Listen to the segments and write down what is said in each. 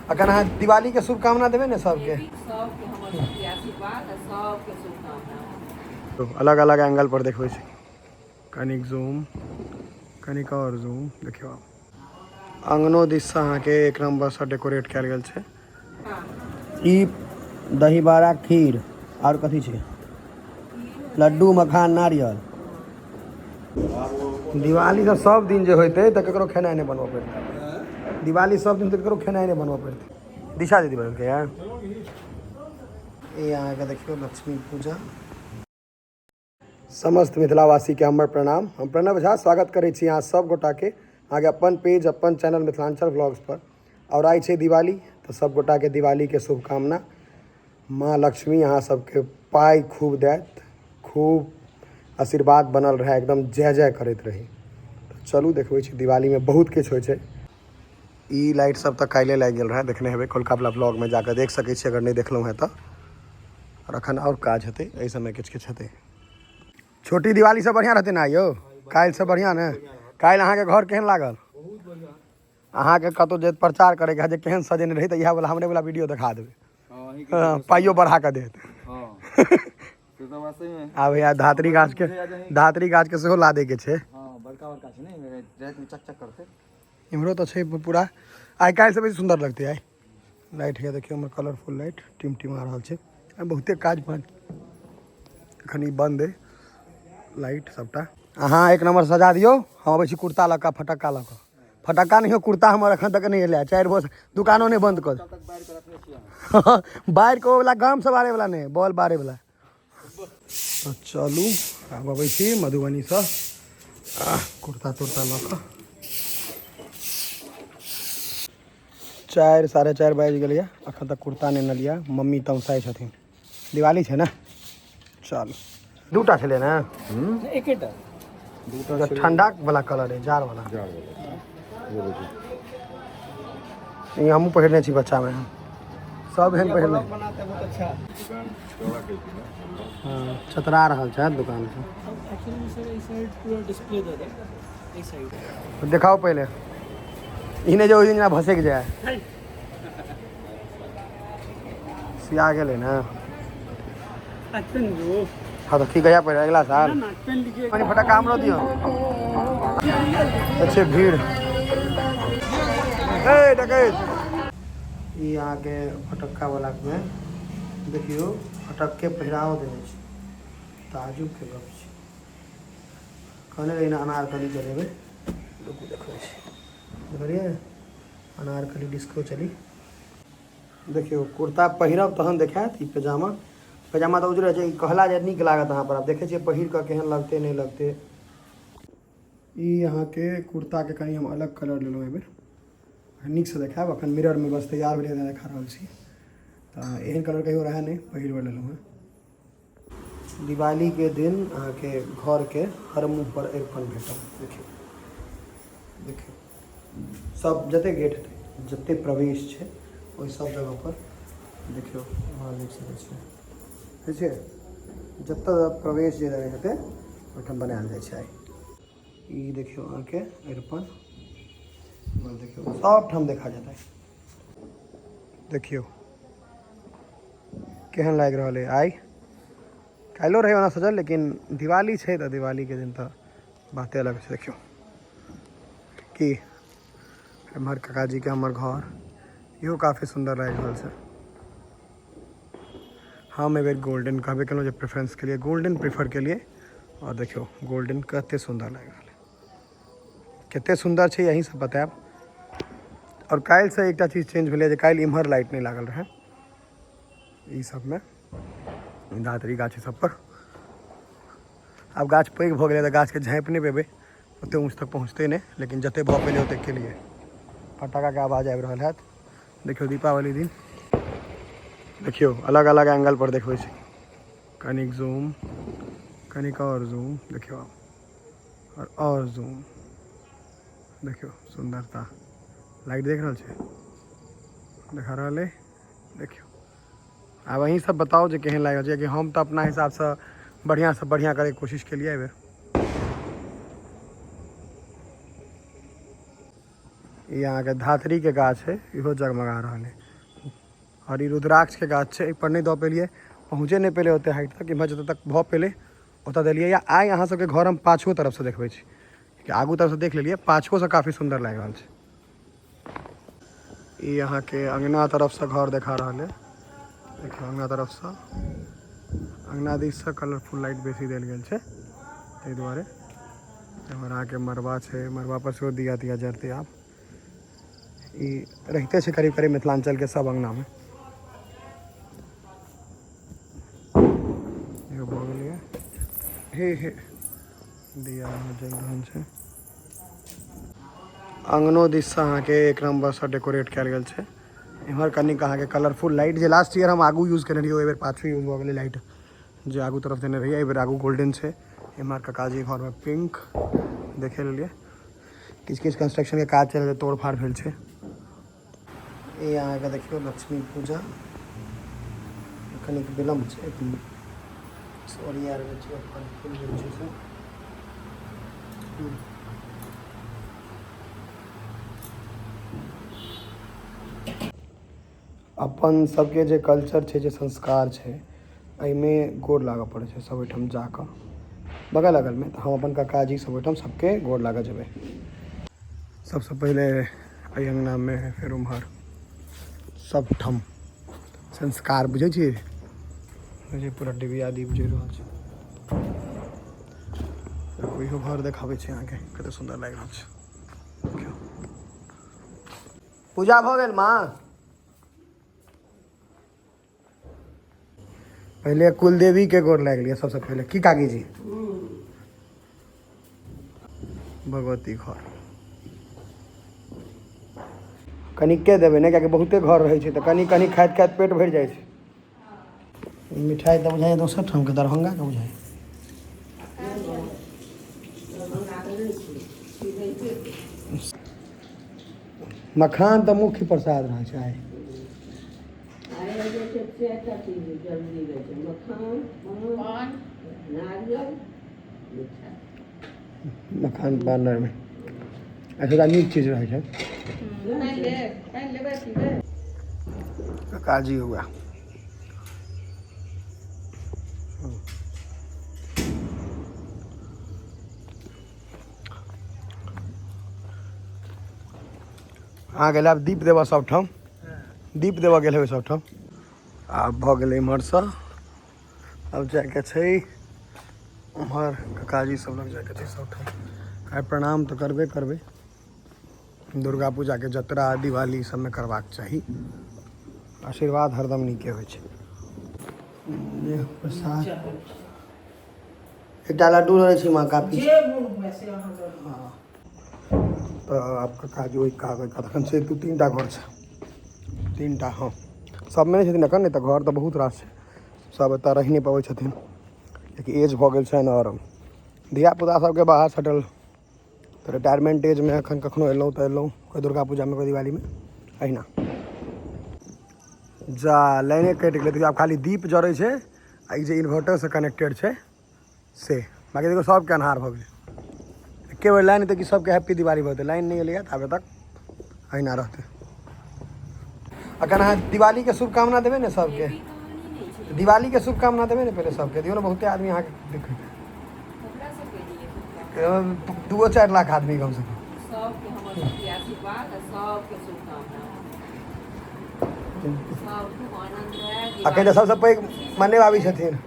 अखन अहाँ दिवाली के शुभकामना देबै ने सबके। सबके हमर सबके आशीर्वाद आ सबके शुभकामना। अलग अलग एंगल पर देखबै छी, कनिक जूम, कनिक आओर जूम। देखियौ अंगनो दिससँ अहाँके एक नम्बरसँ डेकोरेट कयल गेल छै। ई दही बड़ा, खीर आओर कथी छै? लड्डू, मखान, नारियल। दिवाली सब सब दिन जे होइतै तऽ ककरो खेनाइ नहि बनबऽ पड़तै। दिवाली सब दिन तऽ ककरो खेनाइ नहि बनबऽ पड़तै। दिशा दीदी बनेलकै। ई अहाँके देखियौ लक्ष्मी पूजा। समस्त मिथिलावासीके हमर प्रणाम। हम प्रणव झा स्वागत करै छी अहाँ सब गोटाके अहाँके अपन पेज, अपन चैनल मिथिलाञ्चल व्लॉग्स पर। आओर आइ छै दिवाली, तऽ सब गोटाके दिवालीके शुभकामना। माँ लक्ष्मी अहाँ सबके पाइ खूब दैत, खूब आशीर्वाद बनल रहै, एकदम जय जय करैत रही। तऽ चलू देखबै छी, दिवालीमे बहुत किछु होइ छै। ई लाइट सब तऽ काल्हि लागि गेल रहै, देखने हेबै कोलका वाला ब्लॉगमे, जाकऽ देख सकै छी अगर नहि देखलहुँ हेँ तऽ। आओर एखन आओर काज हेतै एहि सबमे, किछु किछु हेतै। छोटी दिवाली सब बढ़िआँ रहतै ने यौ? काल्हिसँ बढ़िआँ ने? काल्हि अहाँके घर केहन लागल? अहाँके कतहु जे प्रचार करैके है जे केहन सजेने रही, तऽ इएह वाला हमरे वाला वीडियो देखा देबै। हँ, पाइयो बढ़ा कऽ देत। आब हैया धात्री गाछके, धात्री गाछके सेहो लादैके छै। बड़का बड़का छै ने, रातिमे चक चक करतै। इम्हरो तऽ छै पूरा। आइ काल्हिसँ बेसी सुन्दर लगतै आइ लाइट। हैया देखियौ, हमर कलरफुल लाइट टिमटिमा रहल छै। आइ बहुते काज बाँकी, एखन ई बन्द अइ लाइट सबटा। अहाँ एक नम्बर सजा दियौ, हम अबै छी कुर्ता लऽ कऽ, फटक्का लऽ कऽ। फटक्का नहि हो, कुर्ता हमर एखन तक नहि एलै। 4 बजे दुकानो नहि बन्द कऽ बाढ़ि के वला गामसँ बारे वला नहि, बॉल बारे वला। तऽ चलू, आब अबै छी मधुबनीसँ कुर्ता तुर्ता लऽ कऽ। 4, 4:30 बाजि गेलैए, एखन तक कुर्ता नहि अनलियै। मम्मी तमसाइ छथिन, दिवाली छै ने। चलू, दूटा छलै ने? एकेटा। ठंडा वाला कलर है, जाड़ वाला। ई हमहूँ पहिरने छी बच्चामे, सब एहन पहिरने। बनाते बहुत अच्छा। हँ, चतरा रहल छै दुकान से। एक्चुअली में सर, इस साइड पूरा डिस्प्ले दे दे, इस साइड। देखाओ पहिले। ई नहि जे ओहि दिन जेना भसकि जाय। सिया गेलै ने? हँ, तऽ ठीक है, पहिले अगिला साल कनि फटक्का हमरो दियौ। अच्छे भीड़। ए डकैत, ई अहाँके फटक्का वाला मे देखियौ, फटक्के पहिराओ देने छै। ताजुब के गप छै। कहने रही ने अनारकली चलेबै। रुकू, देखबै छी। देखलियै, अनारकली डिस्को चली। देखियौ, कुर्ता पहिरब तहन देखायत। ई पैजामा, पैजामा तऽ उजरे छै। ई कहला जे नीक लागत अहाँ पर। आब देखै छियै पहिर कऽ केहन लगतै, नहि लगतै। ई अहाँके कुर्ताके कनि हम अलग कलर लेलहुँ एहिबेर। नीकसँ देखायब अखन मिररमे, बस तैयार भेलै, देखा रहल छी। तऽ एहन कलर कहियो रहए नहि, पहिल बेर लेलहुँ हेँ। दिवालीके दिन अहाँके घरके हर मुँह पर अरिपन भेटत। देखियौ, देखियौ, सब जते गेट हेतै, जते प्रवेश छै, ओहि सब जगह पर देखियौ, अहाँ देख सकै छियै। ठीक छै, जतऽ प्रवेश जे हेतै, ओहिठाम बनायल जाइ छै। आइ ई देखियौ अहाँके अरिपन, देखियौ, सब ठाम देखा जेतै। देखियौ केहन लागि रहल अइ। आइ काल्हिो रहै ओना सजल, लेकिन दिवाली छै तऽ दिवालीके दिन तऽ बाते अलग छै। देखियौ की एम्हर काकाजीके हमर घर, इहो काफी सुन्दर लागि रहल छै। हम एहि बेर गोल्डन कहबे केलहुँ जे प्रेफरेंस के लिए गोल्डन प्रेफर केलिए। आओर देखियौ, गोल्डन कते सुन्दर लागि रहल है, कते सुन्दर छै, यहीं से बतायब। आओर काल्हिसँ एकटा चीज चेंज भेलै जे काल्हि इम्हर लाइट नहि लागल रहै ई सबमे, धातरी गाछ सब पर। आब गाछ पैघ भऽ गेलै तऽ गाछके झाँपि नहि पेबै, ओते ऊँच तक पहुँचतै नहि, लेकिन जते भऽ पेलै ओते केलियै। फटाकाके आवाज आबि रहल हैत। देखियौ, दीपावली दिन देखियौ, अलग अलग एंगल पर देखबै छी। कनिक जूम, कनिक आओर जूम। देखियौ, आओर जूम। देखियौ सुन्दरता। लाइट देख रहल छै, देखा रहल अइ। देखियौ, आब अहीं सब बताउ जे केहन लागि रहल छै, कि हम तऽ अपना हिसाबसँ बढ़िआँसँ बढ़िआँ करैके कोशिश केलियै एहिबेर। ई अहाँके धातरीके गाछ है, इहो जगमगा रहल है। आओर ई रुद्राक्षके गाछ छै। एहिपर नहि दऽ पेलियै, पहुँचे नहि पेलै ओतेक हाइट तक। इम्हर जतऽ तक भऽ पेलै ओतऽ देलियै। या आइ अहाँ सबके घर हम पाछुओ तरफसँ देखबै छी, कियाकि आगू तरफसँ देख लेलियै, पाछुओसँ काफी सुन्दर लागि रहल छै। ई अहाँके अङ्गना तरफसँ घर देखा रहल अइ। देखियौ अङ्गना तरफसँ, अङ्गना दिससँ कलरफुल लाइट बेसी देल गेल छै, ताहि दुआरे। एम्हर अहाँके मड़बा छै, मड़बा पर सेहो दिया तिया जरतै। आब ई रहिते छै करीब करीब मिथिलाञ्चलके सब अङ्गनामे। इहो भऽ गेलैए। हे हे, दिया जलि रहल छै। अङ्गनो दिससँ अहाँके एक नम्बरसँ डेकोरेट कयल गेल छै। एम्हर कनिक अहाँके कलरफुल लाइट जे लास्ट ईयर हम आगू यूज केने रहियै, ओहि बेर पाछू यूज भऽ गेलै। लाइट जे आगू तरफ देने रहियै, एहि बेर आगू गोल्डन छै। एम्हर ककाजी घरमे पिंक देखे लेलियै। किछु किछु कंस्ट्रक्शनके काज चलि रहल, तोड़ फाड़ भेल छै। ई अहाँके देखियौ लक्ष्मी पूजा कनिक विलम्ब छै, ओरिया रहल छै, फल फूल जे छै से। अपन सबके जे कल्चर छै, जे संस्कार छै, एहिमे गोर लागऽ पड़ै छै सब ओहिठाम जाकऽ बगल अगलमे। तऽ हम अपन काकाजी सब ओहिठाम सबके गोर लागऽ जेबै। सबसँ पहिले एहि अङ्गनामे, फेर उम्हर, सबठाम संस्कार बुझै छियै। पूरा डिबिया दीप जरि रहल छै। इहो घर देखाबै छै अहाँके, कते सुन्दर लागि रहल छै। देखियौ, पूजा भऽ गेल माँ? पहिले कुलदेवी के गोर लागि लिअ सबसँ पहिले। की काकी जी? भगवती घर कनिके देबै ने, कियाकि बहुते घर रहै छै तऽ कनि कनि खाइत खाइत पेट भरि जाइ छै। मिठाइ तऽ बुझाइए दोसर ठामके, दरभंगाके बुझाइए। मखान तऽ मुख्य प्रसाद रहै छै आइ। मखान पान मे अच्छा नीक चीज रहै छै। काकाजी हुआ अहाँ गेल, आब दीप देबऽ सबठाम, दीप देबऽ गेल हेबै सबठाम। आब भऽ गेलै इम्हरसँ, आब जाइके छै उम्हर काकाजी सब लग जाइके छै सबठाम। आइ प्रणाम तऽ करबे करबै। दुर्गा पूजाके जतरा, दिवाली सबमे करबाक चाही। आशीर्वाद हरदम नीके होइ छै। प्रसाद एकटा लड्डू रहै छै माँ, काफी। तऽ आब काकाजी ओहि काज ओहि कात एखन छै। दू तीन टा घर छै, तीन टा। हँ, सबमे नहि छथिन एखन, नहि तऽ घर तऽ बहुत रास छै। सब एतऽ रहि नहि पबै छथिन, कियाकि एज भऽ गेल छनि आओर धियापुता सबके बाहर सटल। तऽ रिटायरमेंट एजमे एखन कखनो एलहुँ तऽ एलहुँ, कोइ दुर्गा पूजामे, कोइ दिवालीमे, अहिना। जा, लाइने कटि गेलै। देखियौ, आब खाली दीप जरै छै आ ई जे इन्वर्टरसँ कनेक्टेड छै से। बाँकी देखियौ, सबके अन्हार भऽ गेलै। एके बेर लाइन एतै कि सबके हैप्पी दिवाली भऽ जेतै। लाइन नहि एलैए तऽ आबे तक अहिना रहतै। अखन अहाँ दिवालीके शुभकामना देबै ने सबके? दिवालीके शुभकामना देबै ने पहिले सबके? दियौ ने, बहुते आदमी अहाँके देखैत। 2-4 लाख आदमी कमसँ कम। सबके हमर सबके आशीर्वाद आ सबके शुभकामना, सब खूब आनंद रहे। अखन तऽ सबसँ पैघ मने भाभी छथिन।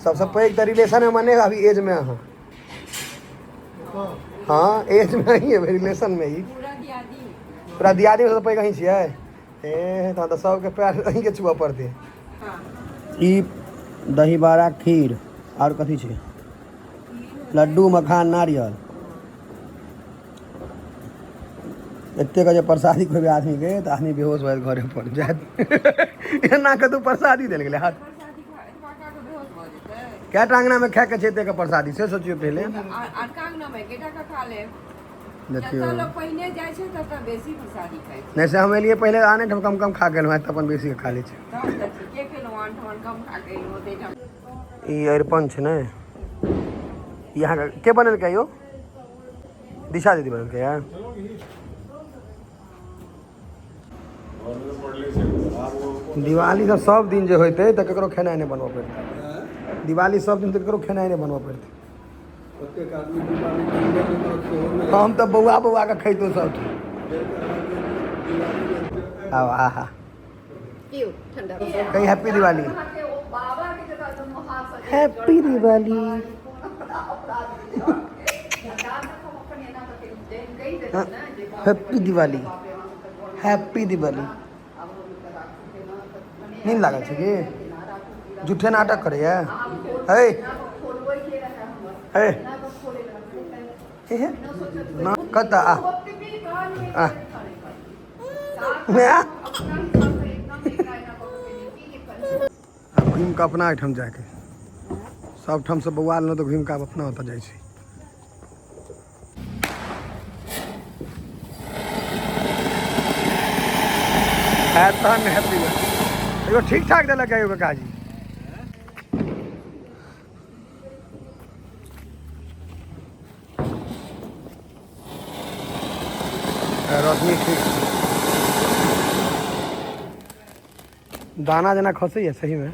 सबसँ पैघ तऽ रिलेशनमे मने भाभी एजमे अहाँ। हँ, एजमे अहीं हेबै रिलेशनमे ई। पूरा दियादी। पूरा दियादीमे सबसँ पैघ अहीं छियै। ए, तहन तऽ सबके पैर अहीँके छुअ पड़तै। ई दही बड़ा, खीर आओर कथी छै? लड्डू, मखान, नारियल। एतेक जे प्रसादी खुएबै आदमीके तऽ आदमी बेहोश भऽ जायत, घरे पर जायत। एना कतहु प्रसादी देल गेलै हाथ? प्रसादी खा एतबा खा कऽ बेहोश भऽ जेतै? कएटा अङ्गनामे खायके छै एतेक प्रसादी, से सोचियौ पहिले। अड़का अङ्गनामे एकेटा कऽ खा लेब। देखियौ। जतऽ लोक पहिने जाइ छै ततऽ बेसी प्रसादी खाइ छै। नहि, से हम एलियै पहिले, आने ठाम कम कम खा गेलहुँ, तऽ अपन बेसी खा लै छी। तब तऽ ठीके केलहुँ, आन ठमन कम खा के एलहुँ, ओतै ठाम। ई अरिपन छै ने? ई अहाँके के बनेलकै यौ? दिशा दीदी बनेलकै यऽ? घरमे पढ़ले छै, आब ओ दिवाली सब सब दिन जे होइतै तऽ ककरो खेनाइ नहि बनबऽ पड़तै। दिवाली सब दिन तऽ ककरो खेनाइ नहि बनबऽ पड़तै। हम तऽ बौआ बौआ के खैतहुँ सब। आब आहा कहीं happy Diwali, happy Diwali, happy Diwali, happy Diwali. नींद लागल छै की? झूठे नाटक करैया। हे हे हे ना कतऽ आ आ आब घुमि कऽ अपना एहिठाम जायके, सब ठामसँ बौआ लेलहुँ तऽ घुमि कऽ आब अपना ओतऽ जाइ छी। हैत तहन ने हैप्पी। एगो ठीक ठाक देलक एगो काकाजी। रोशनी ठीक, दाना जेना खसैया सहीमे।